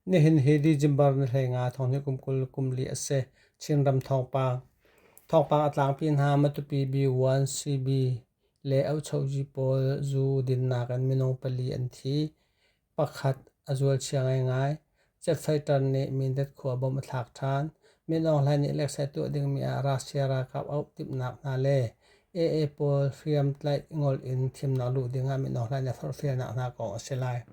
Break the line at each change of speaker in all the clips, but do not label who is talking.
Nihin hi December ni 15 thonghnih kum 20 kum li a si. Chinram thawngpang. Thawngpang a tlangpi hna Matupi B1 CB le Auchoji pawl zu dinnak in minung pali an thi. Pakhat a zualchia ngaingai. Jet fighter nih Mindat khua bom a thlak ṭhan. Min Aung Hlaing nih leksai tuah dingmi ah Russia ralkap auh timhnak hna le AA pawl hriamtlaih ngol in thimnak luh dingah Min Aung Hlaing nih forhfialnak hna kong a si lai.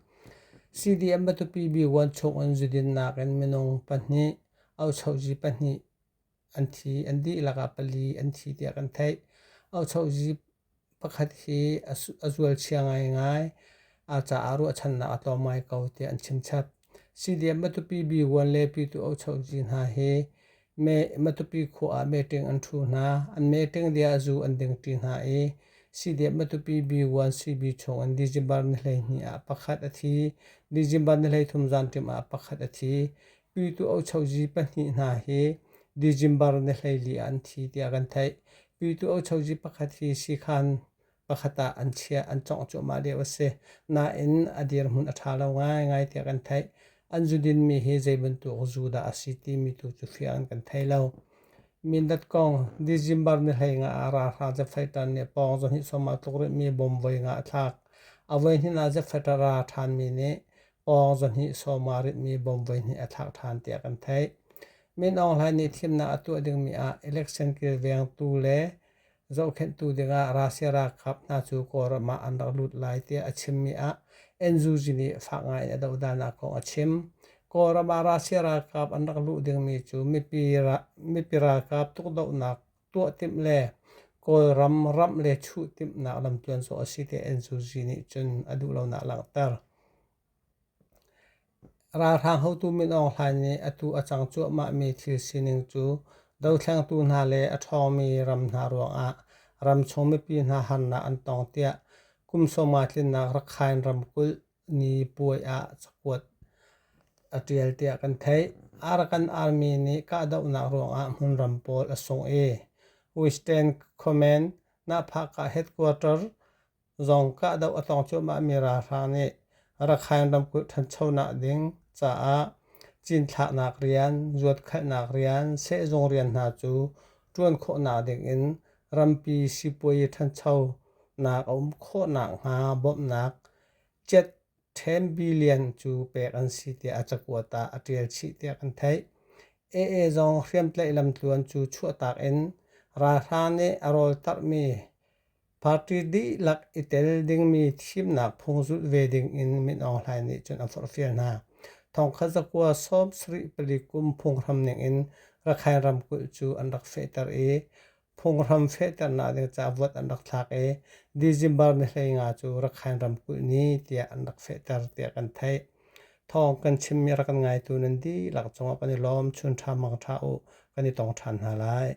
CDM Matupi B1 chungin zudinnak in minung pahnih, auchozi pahnih an thi. An dihlak ah pali an thi tiah kan theih. Auchozi pakhat hi a zualchia ngaingai. A caah ruahchannak a tlawm ngai ko tiah an chimchap. CDM Matupi B1 le Pyithu Auchozi hna hi Matupi khua ah meeting an ṭhu hna. An meeting dih ah zu an dingṭi hna i CDF Matupi B1 CB chung in December ni 12 ah pakhat a thi. December ni 33 zanṭim ah pakhat a thi. Pyithu Ochozi pahnih hna hi December ni 14 ah an thi tiah kan theih. Pyithu Ochozi pakhat hi siikhan pakhat ah an chiah an cawngh cuahmah lio a si. Nain a dirhmun a ṭha lo ngaingai tiah kan theih. An zudinmi hi zei bantuk zu dah a si timi tu cu fiang in kan thei lo. Mindat kong December ni 15 ah ralhrang jet fighter nih pawng zahnih sawm ah tluk rihmi bom voi nga a thlak. A voi hnih ah jet fighter a ra ṭhanmi nih pawng zahnih sawm ah ritmi bom voi hnih a thlak ṭhan tiah kan theih. Min Aung Hlaing nih thimnak a tuah dingmi ah election kilvengtu le Zohkhenhtu dingah Russia ralkap hna cu Kawlram ah an rak lut lai tiah a chimmi ah NUG nih fak ngaiin a dohdalnak kong a chim. Kawlram ah Russia ralkap an rak luh dingmi cu mipi ralkap tukdohnak tuah timh le Kawlram ramh le chuh timhnak lamtluan zawh a si tiah NUG nih cun a duhlonak a langhter. Ralhrang hotu Min Aung Hlaing nih atu a cang cuahmahmi thil sining cu dothlengtu hna le a ṭhawngmi ram hna ruangah ramchung mipi hna harnak an tong tiah kum 50 tlinnak Rakhine ramkulh ni puai ah cakuat a ṭial tiah kan theih. Arakan Army nih kahdohnak ruangah hmunram pawl a sungh i Western Command Nahphahkah headquarter zong kahdoh a tong cuahmahmi ralhrang nih Rakhine ramkulh ṭhanchonak ding caah cinthlaknak rian, zuatkhalhnak rian, sehzung rian hna cu ṭuan khawhnak ding in rampi sipuazi ṭhanchonak a um khawh nakhnga bawmhnak cet 10 billion cu pek an si tiah a cakuat ah a ṭial chih tiah kan theih. AA zong hriamtlaih lamtluan cu chuahtak in ralhrang nih a rawltarhmi Party dihlak i tel dingmi thimnak phung zulh ve dingin Min Aung Hlaing nih cun a forhfial hna. Thongkhat zakua 74 kum phunghram ningin Rakhine ramkulh cu an rak fehter i phunghram fehternak ding caah vote an rak thlak i December ni 15 cu Rakhine ramkulh ni tiah an rak fehter tiah kan theih. Thawng kan chimmi rak kan ngaitu nan dihlak cungah kan i lawm. Chun ṭha mang ṭha u. Kan i tong ṭhan hna lai.